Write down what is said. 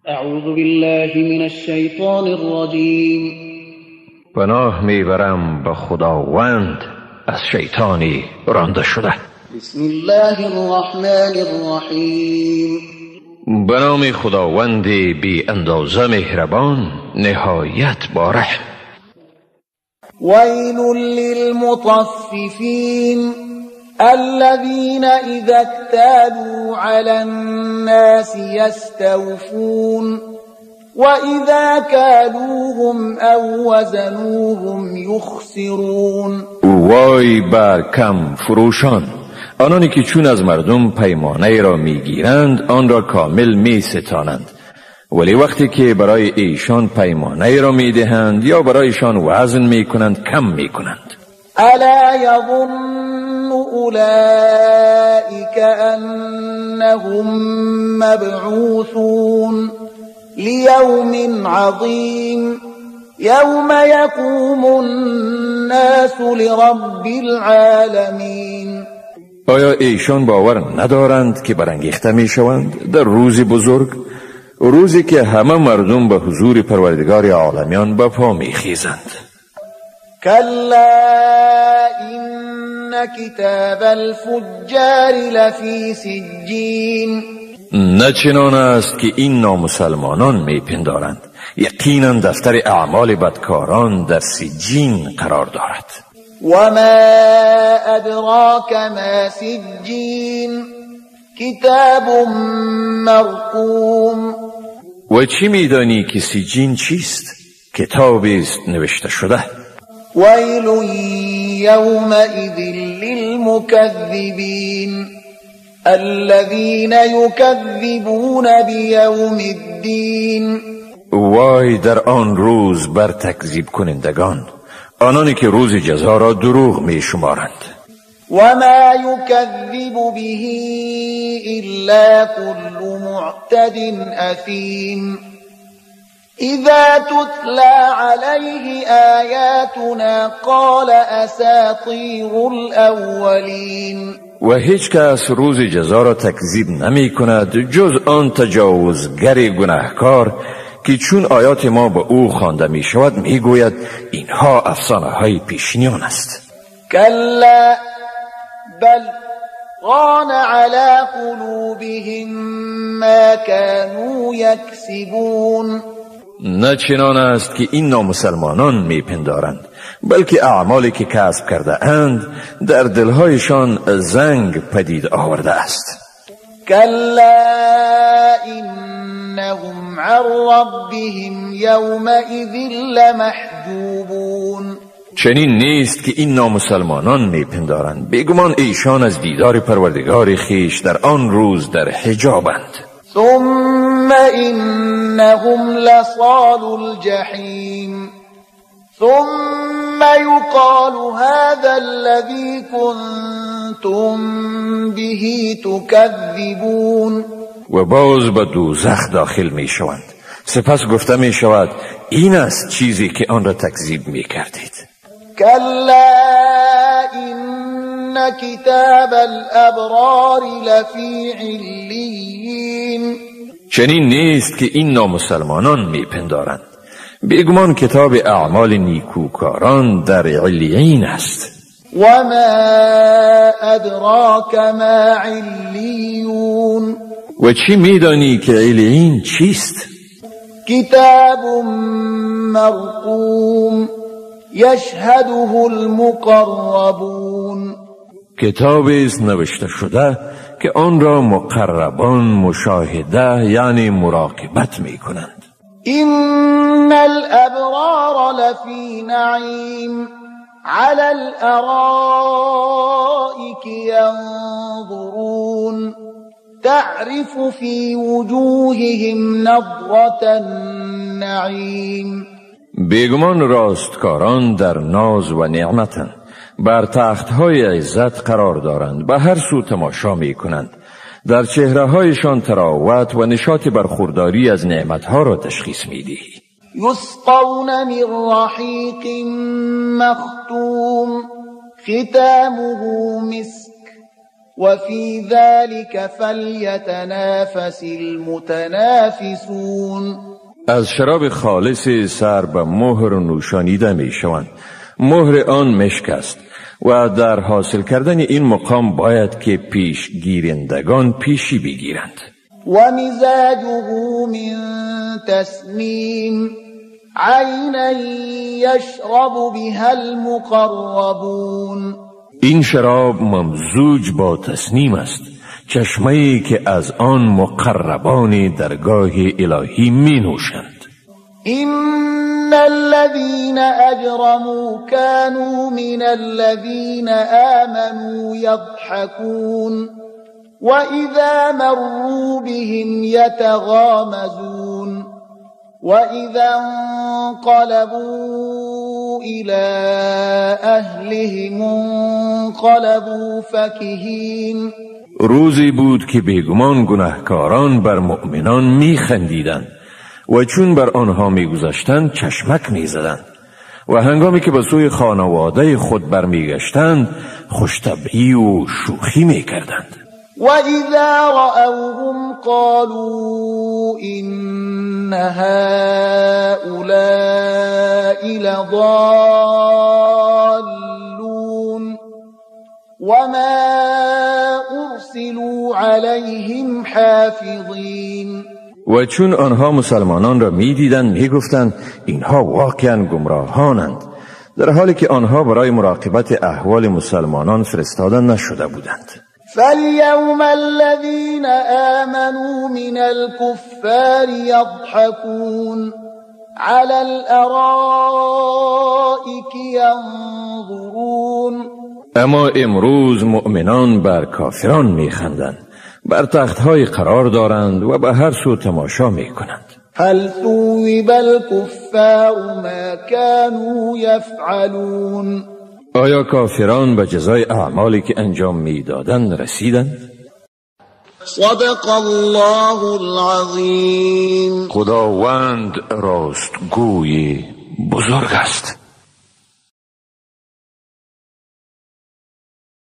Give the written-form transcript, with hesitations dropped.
اعوذ بالله من الشیطان الرجیم. پناه میبرم به خداوند از شیطانی رانده شده. بسم الله الرحمن الرحیم. به نام خداوند بی اندازه مهربان، نهایت با رحم. ویل للمطففین الذين اذا اكتالوا على الناس يستوفون واذا كالوهم او وزنوهم يخسرون. وای بر کم فروشان، آنانی که چون از مردم پیمانه را میگیرند آن را کامل می ستانند، ولی وقتی که برای ایشان پیمانه را میدهند یا برایشان وزن میکنند کم میکنند. الا یظن اولئک انهم مبعوثون لیوم عظیم یوم یقوم الناس لرب العالمین. آیا ایشان باور ندارند که برانگیخته میشوند در روز بزرگ، روزی که همه مردم به حضور پروردگار عالمیان به پا میخیزند؟ کلا این کتاب الفجار لفی سجین. نه چنان است که این نامسلمانان میپندارند، یقینا دفتر اعمال بدکاران در سجین قرار دارد. وما ادراک ما سجین کتاب مرقوم. و چی میدانی که سجین چیست؟ کتابی است نوشته شده. ویل یومئذ للمکذبین الذین یکذبون بیوم الدین. وای در آن روز بر تکذیب کنندگان، آنانی که روز جزا را دروغ می شمارند. وما يكذب به إلا كل معتد أثيم. إذا تتلى عليه آياتنا قال أساطير الأولين. و هیچ کس روز جزا را تکذیب نمی کند جز آن تجاوزگر گناهکار که چون آیات ما به او خوانده می شود می گوید اینها افسانه های پیشینیان است. کلا بل ران على قلوبهم ما كانوا یکسبون. نه چنان است که این نامسلمانان میپندارند، بلکه اعمالی که کسب کرده اند در دلهایشان زنگ پدید آورده است. کلا انهم عن ربهم یومئذ لمحجوبون. چنین نیست که این نامسلمانان میپندارند، بیگمان ایشان از دیدار پروردگار خویش در آن روز در حجابند. ثم انهم لصال الجحیم ثم یقال هذا الذی کنتم به تکذبون. و باز به دوزخ داخل میشوند، سپس گفته می شود این است چیزی که آن را تکذیب می کردید. کلا این کتاب الابرار لفی علیین. چنین نیست که این نامسلمانان میپندارند، بیگمان کتاب اعمال نیکوکاران در علیین است. و ما ادراک ما علیون. و چی میدانی که علیین چیست؟ کتاب مرقوم یشهده المقربون. کتابی است نوشته شده که آن را مقربان مشاهده یعنی مراقبت می کنند. ان الابرار لفی نعیم علی الارائک ینظرون تعرف فی وجوههم نضرة النعیم. بیگمان راستکاران در ناز و نعمتند، بر تختهای عزت قرار دارند، به هر سو تماشا می کنند، در چهرههایشان تراوت و نشاط برخورداری از نعمتها را تشخیص می دهی. یسقون من رحیق مختوم ختامه مسک وفي ذلك فليتنافس المتنافسون. از شراب خالص سر به مهر نوشانیده می شوند. مهر آن مشک است و در حاصل کردن این مقام باید که پیش گیرندگان پیشی بگیرند. و مزاجه من تسنیم عینا یشرب بها المقربون. این شراب ممزوج با تسنیم است، چشمه‌ای که از آن مقربان درگاه الهی می نوشند. إن الذين أجرموا كانوا من الذين آمنوا يضحكون وإذا مروا بهم يتغامزون وإذا انقلبوا إلى أهلهم انقلبوا فكهين. روزی بود که بیگمان گناهکاران بر مؤمنان میخندیدند و چون بر آنها میگذشتند چشمک میزدند و هنگامی که به سوی خانواده خود برمیگشتند خوشطبعی و شوخی میکردند. و اذا رأوهم قالوا إن هؤلاء لضالون وما أرسلوا عليهم حافظین. و چون آنها مسلمانان را می‌دیدند می‌گفتند اینها واقعا گمراهانند، در حالی که آنها برای مراقبت احوال مسلمانان فرستاده نشده بودند. فاليوم الذين آمنوا من الكفار يضحكون على الأرائك ينظرون. اما امروز مؤمنان بر کافران میخندند، بر تختهای قرار دارند و به هر سو تماشا میکنند. هل ثوب الكفار ما كانوا یفعلون. آیا کافران به جزای اعمالی که انجام میدادند رسیدند؟ صدق الله العظیم. خداوند راستگوی بزرگ است.